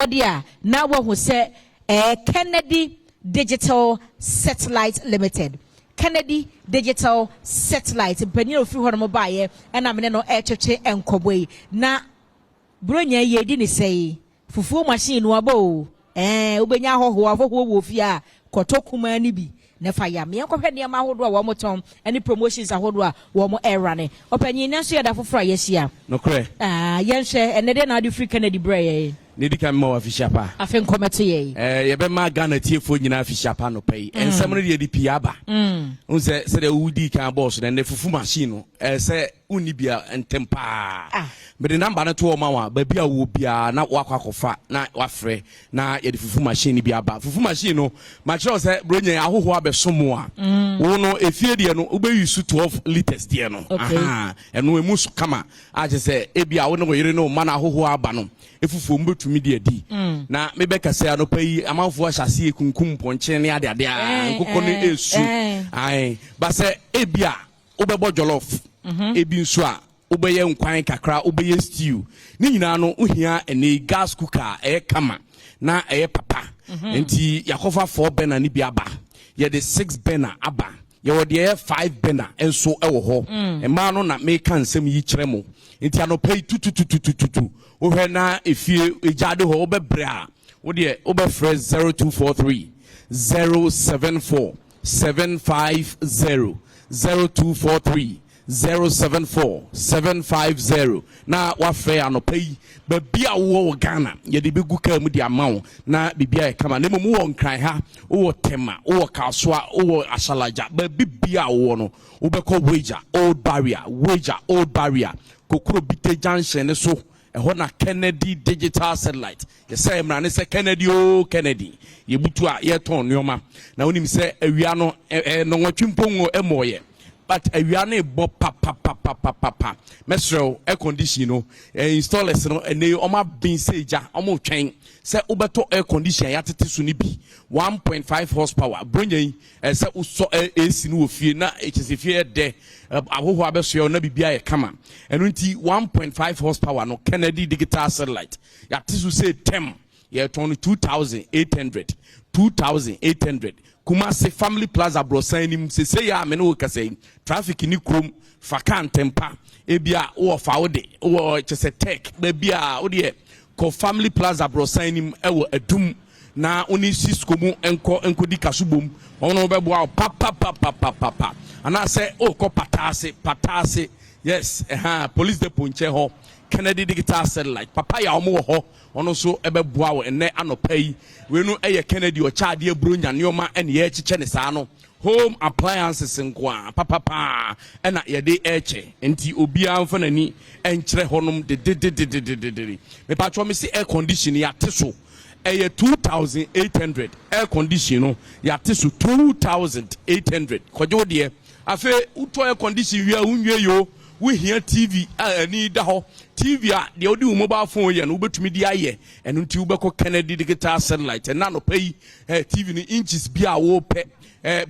de a na wahu sɛ ɛɛ Kennedy Digital Satellite Limited. Kennedy Digital Satellite mpanyin a ofiri hɔ nom baeɛ ɛna mene no ɛretwetwe nkɔmɔ yi. Na Buronya yi yɛdi ne sɛ yi fufuo machine no aba o. Wobɛnya ahɔhoɔ ahɔhoɔ wɔ fie a, kɔtɔ kumaa no bi na fa yam. Yɛnkɔhwɛ nneɛma ahodoɔ a wɔn tɔn ne promotions ahodoɔ a wɔn ɛrane. Ɔpanyin, ne nso yɛda foforɔ a yɛahyia. Nokorɛ. Aa, yɛnhwɛ ɛnɛ deɛ na ade firi Kennedy brɛ yɛ. Ne di kan, ma wɔ afihyia pa. Afe nkɔmɛto yɛ. Yɛbɛma Ghana tiefoɔ nyinaa afihyia pa nɔpɛ yi. Nsɛm no deɛ, de pii aba n sɛ sɛdeɛ wodii kan bɔɔ so no, ɛnɛ fufu machine no, sɛ wonni bia ntɛm paa, mede number no to wɔ ma wa baabi a wɔ biara na wakɔ akɔfa na wafrɛ na yɛde fufu machine no bi aba. Fufu machine no, makyerɛ wo sɛ Buronya ahohoɔ abɛso mu a, wo no efie deɛ no, wobɛyi so 12 litres deɛ no. Aha, ɛno emu so kama akyɛ sɛ ebi a wo ne wo yere ne wo ma no ahohoɔ aba no, efufuo mu bɛtumi de adi. Na mebɛkasa anɔpa yi, amanfoɔ ahyɛ aseɛ kunkum mpɔnkye ne adeade a nkokɔ no esu ae ba sɛ ebi a wobɛbɔ jollof, ebi nso a wobɛyɛ nkwan kakra, wobɛyɛ stew ne nyinaa no, wohia ɛne gas cooker a ɛyɛ kama na ɛyɛ papa. Nti yɛakɔfa four burner ne bi aba, yɛde six burner aba, yɛwɔ deɛ ɛyɛ five burner nso ɛwɔ hɔ. Mmaa no na meka nsɛm yi kyerɛ mo. Nti anɔpa yi tutututututu, wohwɛ na efie egyaade hɔ wobɛbrɛ a, wodeɛ wobɛfrɛ 0243 074 750, 0243 074 750 na wafrɛ anɔpa yi. Baabi a wowɔ wɔ Ghana, yɛde bɛgu kaa mu de ama wo na biribi ayɛ kama. Na mmom wowɔ Nkran ha, wowɔ Tɛma, wowɔ Kasoa, wowɔ Ahyalagya, baabi bia a wowɔ no, wobɛkɔ Wagya Old Barrier, Wagya Old Barrier, Kokrobite Junction ne so, ɛhɔ na Kennedy Digital Satellite. Yɛsɛ mmara ne sɛ Kennedy o, Kennedy yɛbutu a yɛtɔn nneɛma. Na wonim sɛ awia no 8 mpo ɛmɔɔyɛ, but awia no bɔ papapapapapa. Mɛsrɛ wo, air condition no installers no, ɛnɛ ɔmo aben sɛ gya, ɔmo twɛn sɛ wobɛtɔ air condition a yɛatete so no bi, 1.5 horsepower. Bronya yi, ɛsɛ wosɔ AC no wɔ fie na ɛkyɛ sɛ fie ɛdɛ, ahohoɔ abɛsoɛ na biribi ayɛ kama. Ɛno nti 1.5 horsepower no, Kennedy Digital Satellite, yɛate so sɛ tɛm, yɛtɔn no 2800, 2800. Kumase Family Plaza borɔsan anim sese yɛ a me ne wo kasa yi, traffic ni kurom, fa kaa ntɛmpa. Ebi a wowɔ fa wo de wɔ kyɛ sɛ tech baabi a wodeɛ kɔ Family Plaza borɔsan anim ɛwɔ Adum na wo ne Cisco mu nkɔ nkɔdi kaso bom. Wɔn no bɛboa wo papapapapapa. Anaasɛ wokɔ Pataase, Pataase, yes, ɛha police depot nkyɛn hɔ, Kennedy Digital Satellite papa yɛ a wɔn wɔ hɔ, ɔno nso ɛbɛboa wo ɛnɛ anɔpa yi. Wei no ɛyɛ Kennedy ɔkyɛ adeɛ Buronya nneɛma ɛne yɛrekyekyɛ ne saa no, home appliances nko a papapaa ɛna yɛde ɛrekyɛ. Nti obiara mfa n'ani ɛnkyerɛ hɔnom dedededededede. Mepatwɔ me se air condition yɛate so, ɛyɛ 2800. Air condition no yɛate so 2800. Kɔgye wo deɛ. Afei wotɔ air condition wie a, wonwie yi o, wohia TV a ani da hɔ, TV a deɛ wode wo mobile phone yɛ no wobɛtumi de ayɛ. Ɛno nti wobɛkɔ Kennedy Digital Satellite ɛna anɔpa yi. TV no inches bi a wopɛ,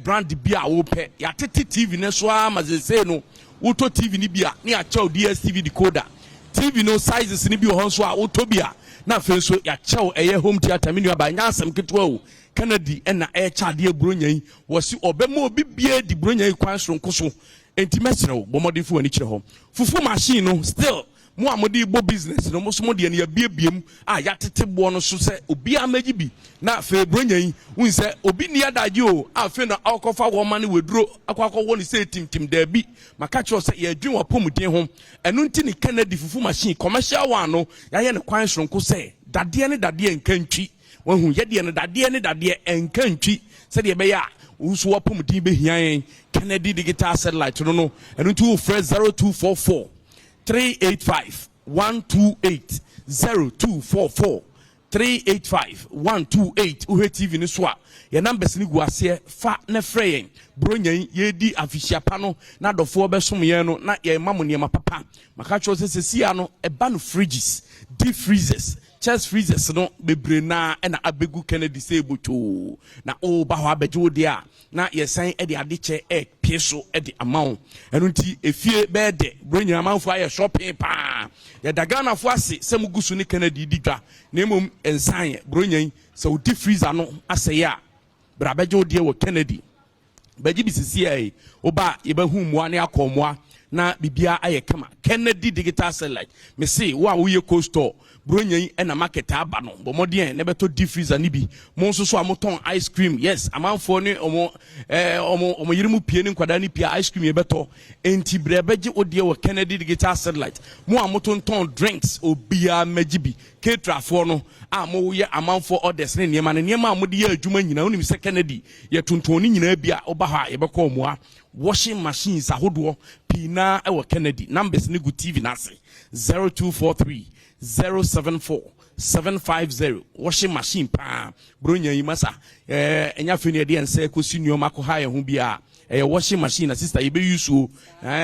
brand bi a wopɛ, yɛatete TV no so ama sesei no wotɔ TV no bi a, ne yɛakyɛw DStv decoder. TV no sizes no bi wɔ hɔ nso a wotɔ bi a, na afei nso yɛakyɛw ɛyɛ home theatre. Me nua ba, nyɛ asɛm ketewa o. Kennedy ɛna ɛkyɛ adeɛ Buronya yi. Wɔsi ɔbɛma obi bie di Buronya yi kwan soronko so. Enti mɛsrɛ wo, bɔ mmɔden fo w'ani kyerɛ hɔ. Fufu machine no still, mo a mode bɔ business no, mo so mo deɛ no yɛabiebie mu a yɛatete boɔ no so sɛ obiara mɛgye bi. Na afei Buronya yi, wohu sɛ obi nni adagye o, afei na ɔkɔfa wɔma ne waduro akɔ akɔwɔ ne sɛ timtim. Daabi, maka kyerɛ sɛ yɛadwen wapɔmuden ho. Ɛno nti ne Kennedy fufu machine commercial one no, yɛayɛ ne kwan soronko sɛ dadeɛ ne dadeɛ nka ntwi. Wahu yɛdeɛ no, dadeɛ ne dadeɛ nka ntwi, sɛdeɛ ɛbɛyɛ a wo nso wapɔmuden bɛhia yɛn. Kennedy Digital Satellite no, ɛno nti wofrɛ 0244 385 128, 0244 385 128. Wohwɛ TV no so a, yɛn numbers no gu aseɛ, fa ne frɛ yɛn. Buronya yi, yɛdi afihyia pa no na adɔfoɔ bɛsom yɛn no na yɛma mo nneɛma papa. Maka kyerɛ sɛ sɛsia no ɛba no, fridges, deep freezers. Chest freezers no bebree naa ɛna abɛgu Kennedy sɛ ebotoo, na ɔreba hɔ abɛgye wo deɛ a, na yɛsan de ade kyɛ ɛpie so de ama wo. Ɛno nti efie bɛyɛ dɛ bere nyinaa, amanfoɔ ayɛ shopping paa. Yɛda Ghanafoɔ ase sɛ mugu so ne Kennedy di dwa, na mmom nsan yɛ buronya yi sɛ wodi freezer no asɛe a, bra bɛgye wo deɛ wɔ Kennedy. Bɛgye bi sisi yi, woba yɛbɛhu mmoa ne akɔ mmoa na biribiara ayɛ kama. Kennedy Digital Satellite, mese wo a woyɛ cold store, buronya yi ɛna market aba no, bɔ mmɔden na ɛbɛtɔ deep freezer ni bi. Mo nso so a motɔn ice cream, yes, amanfoɔ ne ɔmo ɛɛ ɔmo yere mu pie ne nkwadaa ne pie, ice cream yɛbɛtɔ, enti brɛ bɛgye wo deɛ wɔ Kennedy Digital Satellite. Mo a motontɔn drinks, obiara mɛgye bi. Catererfoɔ no a moyɛ amanfoɔ orders ne nneɛma no, nneɛma a mode yɛ adwuma nyinaa, wonim sɛ Kennedy yɛtontɔn ne nyinaa bi a, woba hɔ a yɛbɛkɔ mmoa. Washing machines ahodoɔ pii naa ɛwɔ Kennedy. Numbers ne gu TV n'ase: 0243 074 750. Washing machine paa buronya yi masa, ɛnya afei ne yɛde yɛn nsa kɔsi nneɛma akɔ ha yɛn ho bi a, ɛyɛ washing machine na sister yɛbɛyi suo.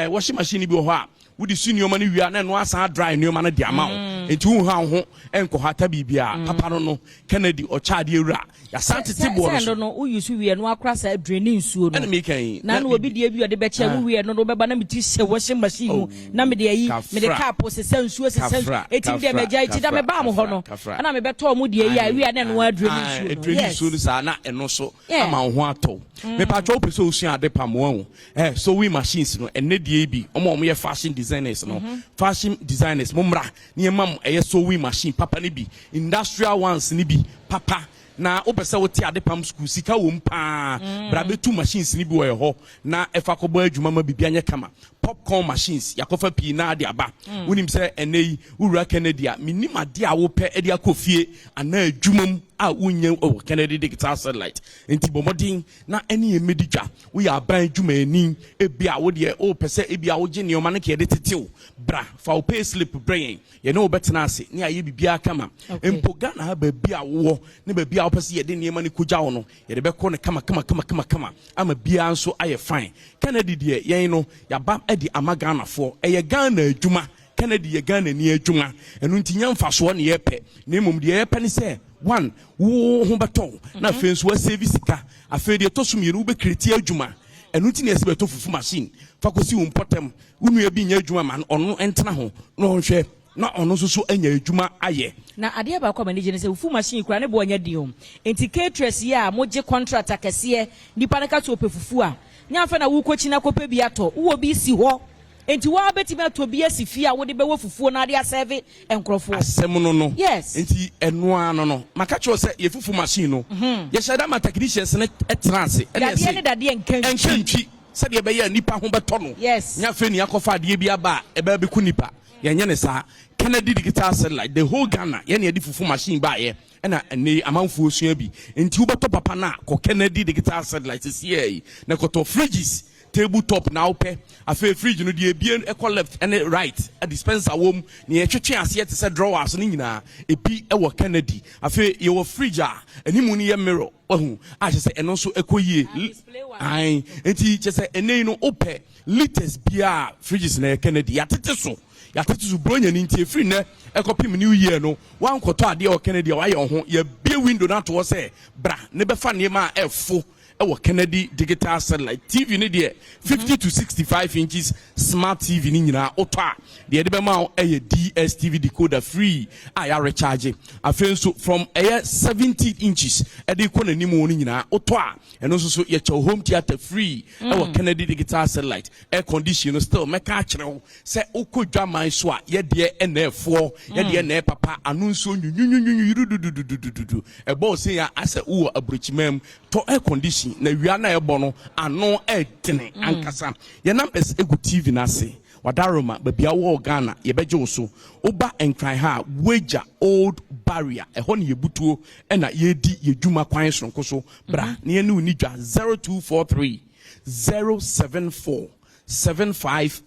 Washing machine bi wɔ hɔ a wode si nneɛma no wie a, na ɛno asan dry nneɛma no de ama wo, nti wohu wo ho ɛnkɔ hata biribia. Papa no Kennedy ɔkyɛ adeɛ wura, yɛasan tete boɔ no so. No woyi so wie no, akora saa drain nsuo no. Ɛna meka yi. Na obi deɛ bi ɔde bɛkyɛ wo wie no, wobɛba na meti hyɛ washing machine mu na mede ayi, mede cup sesa nsuo, sesa nsuo. Eti deɛ mɛgya eti da mebaa mo hɔ no, ɛna mebɛtɔɔ mo deɛ yi a wie a, na ɛno adrain nsuo no. Yes, nsuo no saa na ɛno so ama wo ho atɔ. Mepatwa, wopɛ sɛ wosua ade pam wɔn o, sewing machines no ɛnɛ deɛ bi, ɔmo a ɔmo yɛ fashion designers no, fashion designers mo mmra nneɛma mo, ɛyɛ sewing machine papa ne bi, industrial ones ne bi papa. Na wopɛ sɛ wote ade pam school, sika wɔ mu paa, bra bɛtu machines ne bi wɔ ɛhɔ na ɛfa kɔbɔ adwuma ma biribi anyɛ kama. Popcorn machines yɛakɔfa pii na ade aba. Wonim sɛ ɛnɛ yi wowura Kennedy a, menim adeɛ a wopɛ de akɔ fie anaa adwuma mu a wonyɛ wɔ Kennedy Digital Satellite. Nti bɔ mmɔden na ɛne yɛn mmɛdi dwa. Woyɛ aban dwumayɛni, ebi a wodeɛ wopɛ sɛ ebi a wogye nneɛma no ka yɛde tetew, bra fa wo pay slip brɛ yɛn, yɛne wo bɛtena ase ne ayɛ biribiara kama. Mpo Ghana ha, baabi a wowɔ ne baabi a wopɛ sɛ yɛde nneɛma no kɔgya wo no, yɛde bɛkɔ no kama kama kama kama kama ama biara nso ayɛ fine. Kennedy deɛ, yɛn no yɛaba de ama Ghanafoɔ, ɛyɛ Ghana adwuma. Kennedy yɛ Ghana ni adwuma, ɛno nti nyɛ mfasoɔ ne yɛpɛ, na mmom deɛ yɛpɛ ne sɛ, one, wo ho bɛtɔ, na afei nso wasave sika. Afei deɛ ɛtɔ so mmienu, wobɛcreate adwuma. Ɛno nti na yɛsɛ bɛtɔ fufu machine fa kɔsi wo mpɔtam. Wo nua bi nyɛ adwuma ma ɔno ntena ho na ɔnhwɛ na ɔno nso so anya adwuma ayɛ. Na adeɛ baako a m'ani gye ne sɛ fufu machine kura ne boɔ nyɛ den o. Nti caterers yi a mogye contract akɛseɛ, nipa no ka sɛ ɔpɛ fufu a, nyɛ afɛ na wokɔkyi na kɔpɛ bi atɔ, wowɔ bi si hɔ, nti waa bɛtumi atɔ bi asi fie a wode bɛwɔ fufuo na ade aserve nkurɔfoɔ. Asɛm no. Yes. Nti ɛnoa no maka kyerɛ sɛ yɛ fufu machine no, yɛhyɛ da ma technicians no tena ase. Ɛna dadeɛ ne dadeɛ nka. Ɛnka ntwi sɛdeɛ ɛbɛyɛ a nipa ho bɛtɔ no. Nyɛ afei ne akɔfa adeɛ bi aba a ɛbɛyɛ bɛku nipa, yɛnyɛ ne saa. Kennedy Digital Satellite, the whole Ghana, yɛne yɛde fufu machine baayɛ, ɛna ɛnɛ amanfoɔ sua bi. Nti wobɛtɔ papa no a, kɔ Kennedy Digital Satellite sisiɛ yi na kɔtɔ fridges, table top na wopɛ. Afei fridge no deɛ, ebie ɛkɔ left ɛne right, a dispenser wɔ mu na yɛtwetwe aseɛ te sɛ drawers no nyinaa, ebi ɛwɔ Kennedy. Afei yɛwɔ fridge a animu no yɛ mirror, wahu a kyerɛ sɛ ɛno nso ɛkɔ yie. Display one. Ae, nti kyerɛ sɛ ɛnɛ yi no, wopɛ liters biara, fridges na yɛ Kennedy. Yɛatete so, yɛatete so buronya no, nti ɛfiri nnɛ ɛkɔpem New Year no, woankɔtɔ adeɛ wɔ Kennedy a, wayɛ wo ho. Yɛbie window no ato hɔ sɛ bra ne bɛfa nneɛma a ɛfo ɛwɔ Kennedy Digital Satellite. TV ne deɛ, 50 to 65 inches smart TV ne nyinaa, wotɔ a, deɛ yɛde bɛma wo ɛyɛ DStv decoder free a yɛarecharge. Afei nso from ɛyɛ 70 inches ɛde kɔ n'anim wɔ no nyinaa, wotɔ a, ɛno nso so yɛkyɛw home theatre free ɛwɔ Kennedy Digital Satellite. Air condition no still, mɛka akyerɛ wo sɛ wokɔ dwaman so a, yɛdeɛ ɛna ɛfoɔ, yɛdeɛ ɛna ɛpapa ano nsuo nwunwunwunwu yirududududududu ɛbɔ ɔsɛ yɛ asɛ wowɔ aburokyima mu. Tɔ air condition na wia na ɛbɔ no ano ɛdene ankasa. Yɛ numbers egu TV n'ase. Wadaroma, baabi a wɔwɔ Ghana, yɛbɛgye wo so. Woba Nkran ha a, Wagya Old Barrier, ɛhɔ ne yɛbutuo ɛna yɛdi yɛ dwuma kwan soronko so. Bra na yɛne wo ni dwa. 0243 074 750,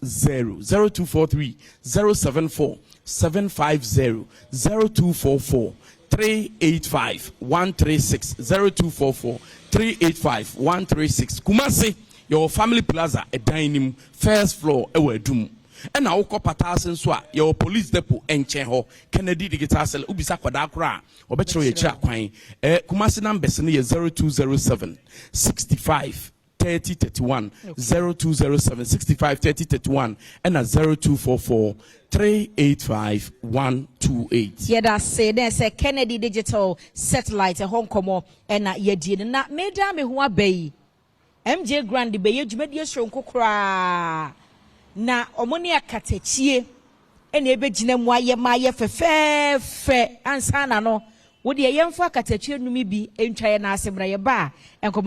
0243 074 750, 0244 385 136, 0244 385 136. Kumase, yɛwɔ Family Plaza ɛdan nim, first floor, ɛwɔ Adum. Ɛna wokɔ Pataase nso a, yɛwɔ police depot nkyɛn hɔ. Kennedy Digital Satellite, wobisa akwadaa koraa a, ɔbɛkyerɛ wo yɛkyerɛ akwan. Kumasi numbers no yɛ 0207 65 30 31, 0207 65 30 31, ɛna 0244 385 128. Yɛda ase na sɛ Kennedy Digital Satellite ɛhɔ nkɔmmɔ ɛna yɛdie no. Na meda me ho aba yi, MJ Grand bɛyɛ dwumadie soronko koraa na ɔmo ne akatakyie ɛna ɛbɛgyina mu ayɛ ma ayɛ fɛfɛɛfɛ. Ansa na no, wodeɛ yɛmfa akatakyie num bi ntwa yɛ n'ase mmra yɛba a nkɔmmɔ.